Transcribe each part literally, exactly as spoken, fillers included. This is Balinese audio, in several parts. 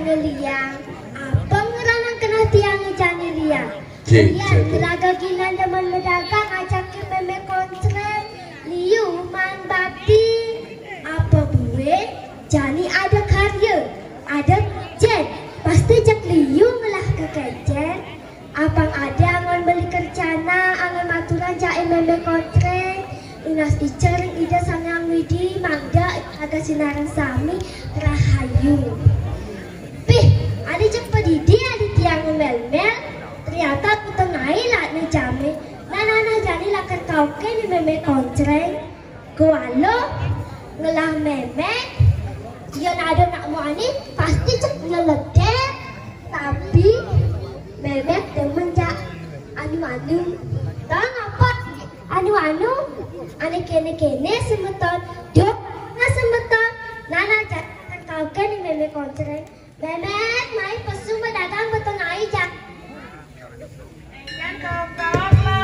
Liang, apa ngeranang keneh tiang jani Liang? Liang, gelaga ginan demen medagang, ajakin Mémé Koncreng, Liu maan bati. Apa buin, jani ada karya, ada kején, pasti jeg Liu ngelah kekején. Apang ada anggon beli kerjana, anggon maturan jaé Mémé Koncreng, nunas ica ring Ida Sang Hyang Widi, mangda raga sinareng sami rahayu. Pih, adi jeg padidi, adi tiang mél-mél, ternyata Beteng Ai lakar jamé, nah, nah, nah, jani lakar kaukin Mémé Koncreng. Kualo ngelah mémé, yén ada nak muani, pasti jeg nyeledér, tapi mémé demen jak anu-anu. Tahu apa? Anu-anu, ané kéné-kéné semeton, duk nah semeton, nah, nah, jak kaukin Mémé Koncreng. Mémé, mai pesu pedagang Beteng Ai, jak. Engkén tokok, Lo.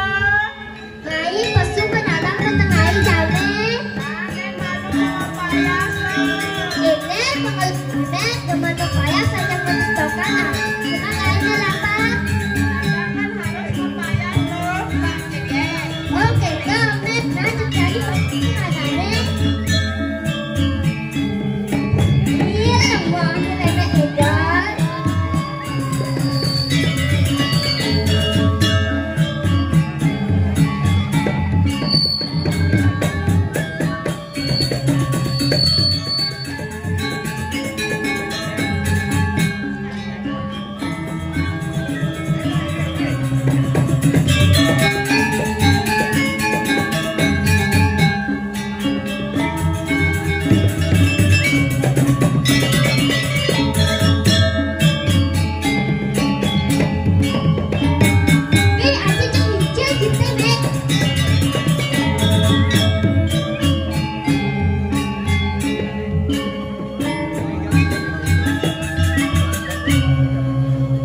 Mai pesu pedagang Beteng Ai, jamé. Ané malu pepayas, Lo. Iné pengeluh Mémé, demen pepayas, saja pesu tokan, ah. Cuma lainnya lapar. Dagangan harus pepayas, Lo. Bang Cegel. Oke, Kak Mémé, nah, jadi pasti ada, Mémé.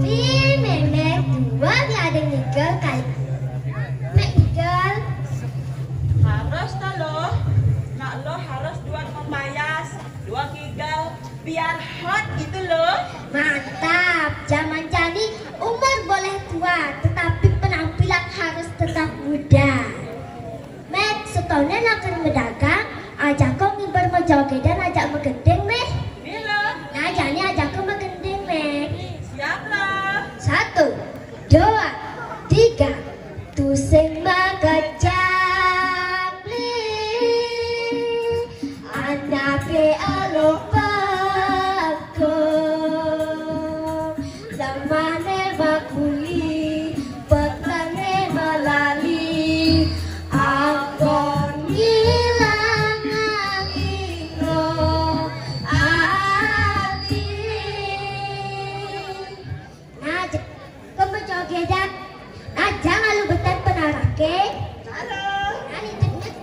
Ih, Mémé, dua nih ada ngigel kali. Mék ngigel. Harus to, Lo. Nak Lo harus dua pepayas, dua ngigel, biar hot gitu, Lo. Mantap, zaman jani umur boleh tua, tetapi penampilan harus tetap muda. Mék, setoné lakar medagang, ajaka ngimper majogédan ajak magending, Mék. Mila. Nah, jani ajaka magending, Mék. Siap, Lo. Satu, dua, tiga. Tusing makejang, Li. Anaké aluh pekung, lemané makuli, petengé malali, anggon ngilangang ati. Nah, je-, kembe jogédan. Nah, jang aluh beten penaraké. Halo. Nah, nitipnya.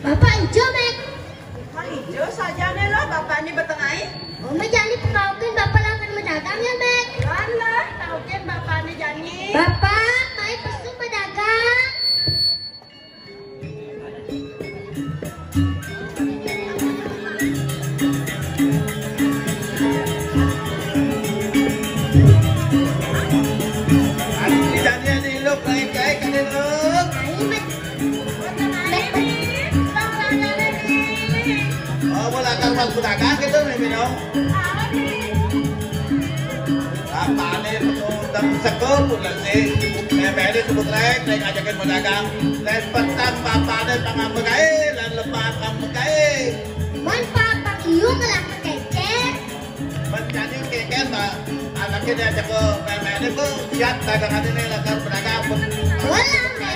Bapak ijo, Mék. Bapak ijo sajané lo, bapak né beteng ai. Oma jani pengaukin bapak langan Pas pedagang gitu, Mémé, no. Apané penuh dan sego pun sih. Mémé ini sebut rek, rek ajakin pedagang. Rek petang papané pangambek aé, lan lemah pangambek aé. Man papa kieu ngelak kecek. Menjadi keken, Mbak. Anaknya diajak ke Mémé ini, Bu, siap dagangan ini, lakar pedagang, Bu. Boleh, Mémé.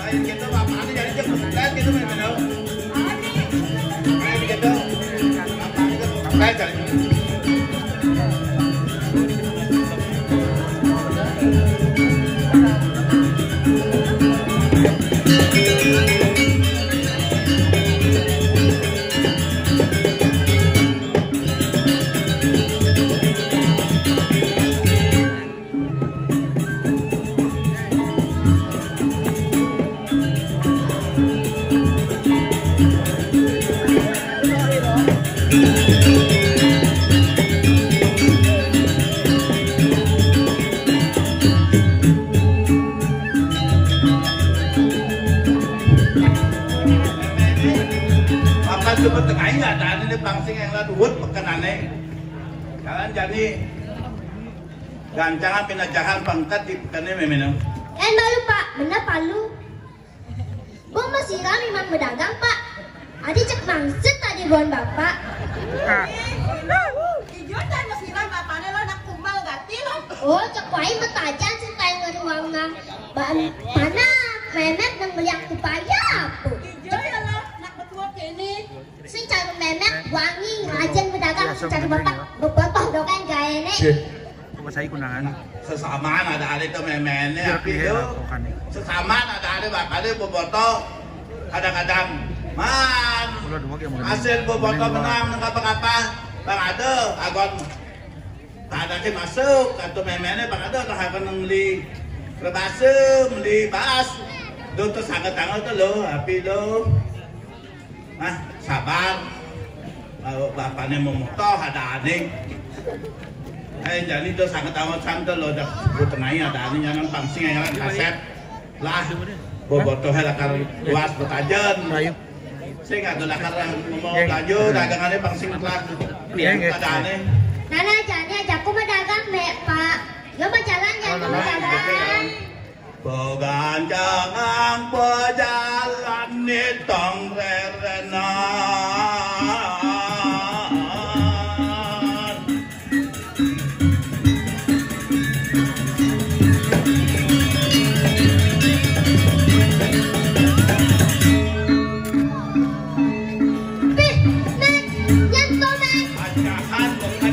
Lain gitu, Bapak ini jadi jeng pesugihan gitu, Mémé, no. Lain gitu. Bapak ini kan pesugihan jadi. Makan sebut tengahnya, ada ini pangsing yang lalu wut pekenané. Kalian jadi gancangan pinajahan pangkat di pekené, Mémé, no. Kan malu, Pak. Bener, Pak, lu. Gua masih rame mang pedagang, Pak. Adi cek mangsut tadi buan Bapak. Ijo dan masih rame Bapak lo nak kumbal gati lo. Oh, cek waé metajan supaya ngeruang nang. Ba-, panak, Mémé nang beli aku payah. Ijo ya lo nak betul ini. Sing cari Mémé wangi, rajin pedagang, sing cari Bapak, bebotoh dokan gaéné. Cuma saya kunangan. Sesamaan ada ada itu Méméné, tapi itu sesamaan ada ada Bapak ada bebotoh. Kadang-kadang, man, hasil bebotoh menang, nang apa-apa. Bang ada, agon. Ada ke masuk, atau Méméné, Bang ada, lah agon nang beli rebase, beli bas. Duh, terus sangat-sangat tuh lo, api lo. Ah, sabar. Kalau bapaknya mau motoh ada aning. Eh, jadi itu sangat amat santai lo, dah. Buat tengahnya ada aning, jangan pangsing, jangan kasep. Lah, bobotoh lah kali luas betajen. Saya nggak ada lah karena mau belanja, dagangannya pangsing lah. Ada aning. Nana, jadi ajakku mau dagang, Mek, Pak. Yo mau jalan, ya, mau dagang. Pegancangan pejalan nitong rerenan. Pih, Nek, nyentuh, Nek. Ajahan, bukan.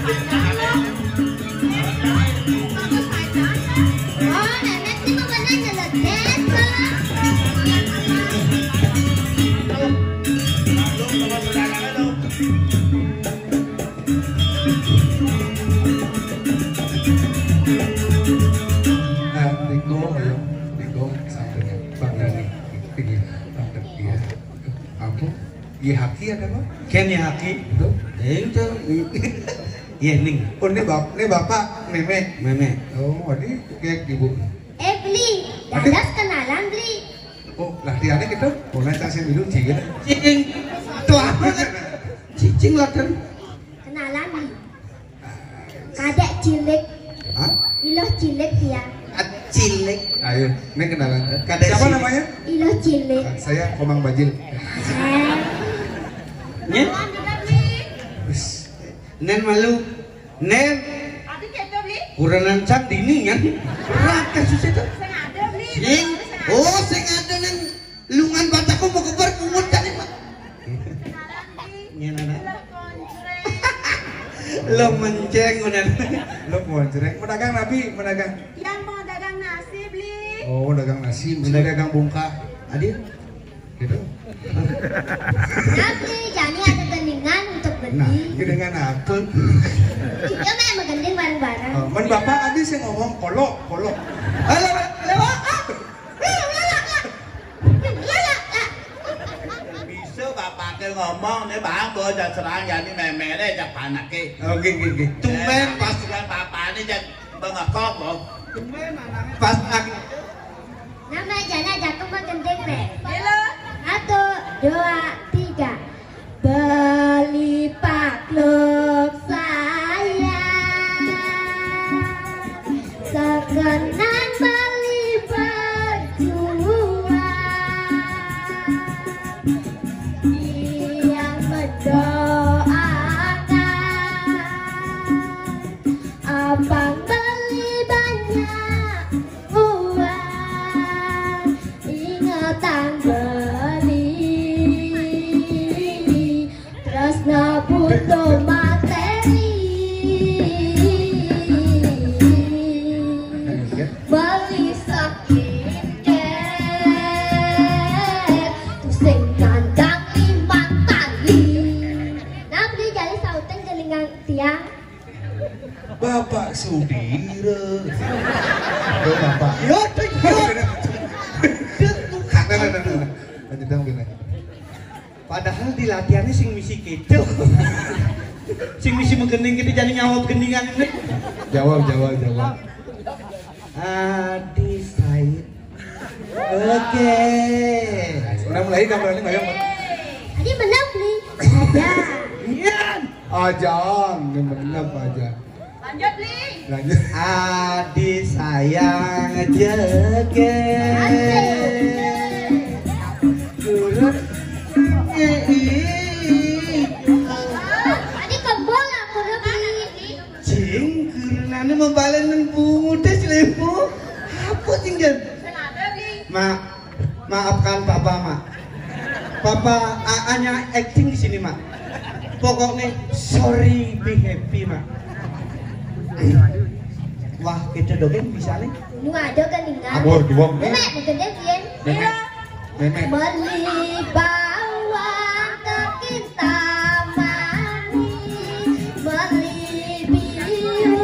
Nah, Riko, ayo, Riko, sampai Bang Dani. Ini, Bang Dani, ya. Apa? Yehaki ada apa? Ken Yehaki. Itu? Eh, itu. Iya, Ning. Oh, ini bap-, ini bapak, Mémé. Mémé. Oh, ini kayak ibu. Eh, beli. Aduh. Dadas kenalan, beli. Oh, lah, dia ini gitu. Oh, nanti saya dulu, cing, gitu. Cing. Tuh, apa? Cicing lah, kan. Kenalan, beli. Kadek cilik. Hah? Iloh cilik ya. Ah, cilik. Ayo, ini kenalan. Kadek cilik. Siapa namanya? Iloh cilik. Ah, saya Komang Bajil. Eh. Nya? Kenalan juga, beli. Wis. Nén malu. Nén. Adi kéto, beli. Kurenan can dini, nya. Berat kasusnya tuh. Sing ada, beli. Sing. Oh, sing ada nang lungan bataku mau kebar pungut tadi, Pak. Kenalan, beli. Nya, nana. Lo menceng, udah. Lo menceng. Pedagang nabi, pedagang. Yang mau dagang nasi, beli. Oh, dagang nasi, mesti dagang bungka. Adil? Gitu. Nanti Jani ada gendingan untuk beli. Nah, gendingan apa? Kita main menggending bareng-bareng. Oh, men bapak tadi saya ngomong kolok, kolok. Halo, lewat. Bisa bapaknya ngomong nih, Bang, gua udah serang Jani méméné, jak panake. Oke, oke, oke. Tumben pas dengan bapaknya, jak bengekok, Bang. Tumben anaknya. Pas lagi. Nama Jana jatuh mah gending, Nek. Halo. Satu, dua, tiga. Tang beli, tresna butuh materi. Beli skincare, tuh sing nandang lima tali. Nah, beli jali sautan jelingan tiang. Bapak Sudiro. Yo, Bapak. Yo, yo. Nah, nah, nah, nah, nah. Lanjut dong, Bina. Padahal di latihannya sing misi keco. Sing misi menggending kita jadi nyawab gendingan ini. Jawab, jawab, jawab. Adi Said. Oke. Udah mulai gambarnya nggak ya? Adi menang, Bli. Ada. Iya. Ajang, yang bener apa aja? Lanjut, Li. Lanjut. Adi sayang jeget. Asik. Turut ngei. Adi kebol aku, Li. Cing, kurunane membalen nang bungude, Li. Apa, Cing, Jan? Mak, maafkan Papa, Mak. Papa a- hanya acting di sini, Mak. Pokoknya, sorry, be happy, Mak. Wah, kita dogeng bisa nih. Nu ada kan ningal. Abur, diwong. Nenek, mungkin dia bien. Nenek. Nenek. Beli bawang ke Kintamani, beli biu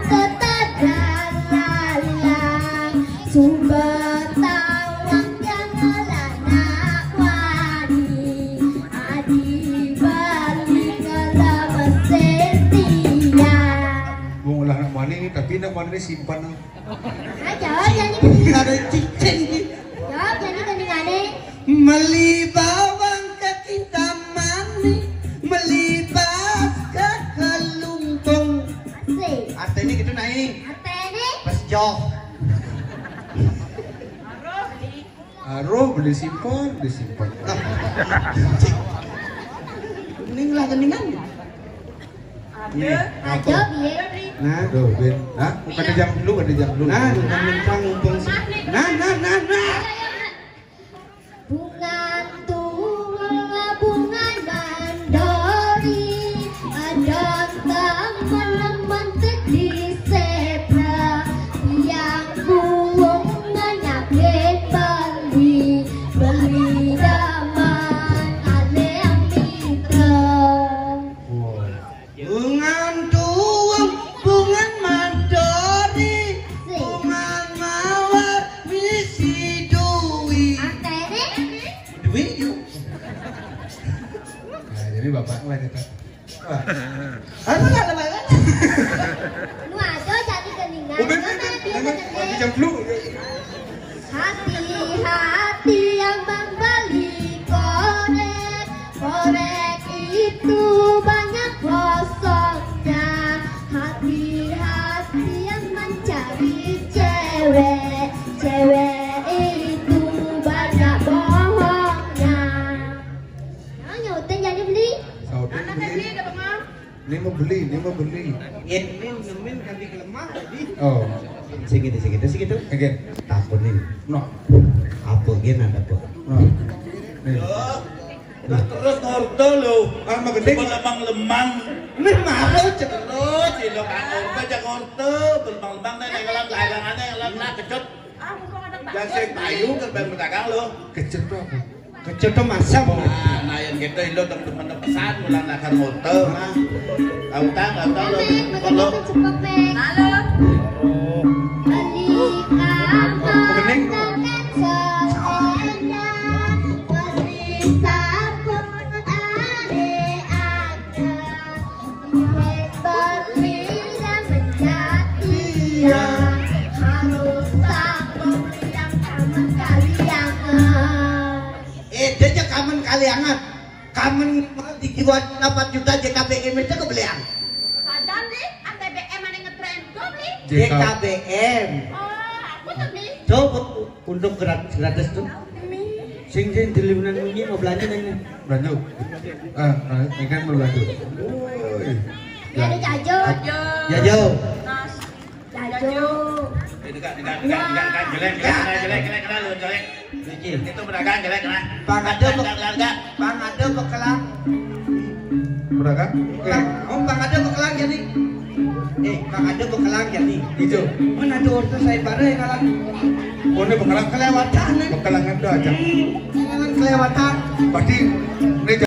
ke Tagalalang, suba tawang jangan anak wani, adi beli ngala mesin dia. Wong ulah nak mani, tapi nak mani simpan. Nah, jawab jadi. Ada cicing di. Jawab jadi gendingane. Meli bawang ke Kintamani, meli bas ke Kelungkung. Asik. Artinya gitu, Nai. Artinya? Pas joh. Aroh beli simpan, beli simpan. Nah. Ini lah gendingan. Ada. Iya. Ada, Bli. Nah. Aduh, Bin. Nah, pada jam dulu, pada jam dulu. Nah, bukan minta ngumpul sih. Nah, nah, nah, nah. Bungan tuwuh, bungan mandori, adon temen-temen di sebelah. Tiang buwung nyakin beli, beli demen kalih mitra. Wah. Bungan tuwuh, bungan mandori, bungan mawar misi duwi. Artene? Duwi yo. Nah, jadi bapak lah kita. Wah. Apa lah, apa lah? Nu ada jadi gendingan. Ubin, ubin, ubin, ubin, jam dulu. Hati-hati yang membeli korek, korek itu banyak kosongnya. Hati-hati yang mencari cewek, cewek itu banyak bohongnya. Nah, nyautin jadi beli. Sautin beli. Ini mau beli, ini mau beli. Ini nemen kami kelemah tadi. Oh. Sing gitu, sing gitu, sing gitu. Again. Takunin. No. Apa gen ada apa? No. Nih. Nah, terus ngorte lho. Ah, mau gede. Coba lemang-lemang. Nih, mau cek. Terus, silo kan ngorte, cek ngorte. Lemang-lemang nih, nih, ngelam, layang aneh, ngelam, nah, kecut. Ah, mumpung ada. Yang sing payu, kan bang pedagang lho. Kecut tuh apa? Kecut tuh masam. Nah, nah, yang gitu, lo teman-teman pesan, mulai nakar ngorte, nah. Tahu tak, nggak tahu lo. Halo. Beli kamar, bening. Beli sabun, ada. Beli dan menjadi. Harus sabun yang sama kalian. Eh, dia aja kamen kaliangan. Kamen dijual delapan juta J K B M itu kebelian. Sadar nih, A T B M ada ngetren kok nih. J K B M. Oh, aku tuh nih. Coba untuk gratis, gratis tuh. Sing sing diliunan ini mau belanja nih. Belanja. Ah, ah, ini kan mau belanja. Woi. Ya, ada jajo. Jajo. Jajo. Nas. Jajo. Jajo. Gelek, gelek, gelek, gelek, gelek, gelek, gelek, gelek, gelek, gelek. Itu pedagang gelek, nah. Pang ada be-, pang ada bekelang. Pedagang? Oke. Pang, oh, pang ada bekelang jadi. Eh, pang ada bekelang jadi. Itu. Mana ada order saya baru yang ngalang. Oh, ini bekelang. Kelewatan, nih. Bekelang itu aja. Hmm, jangan kelewatan. Berarti ini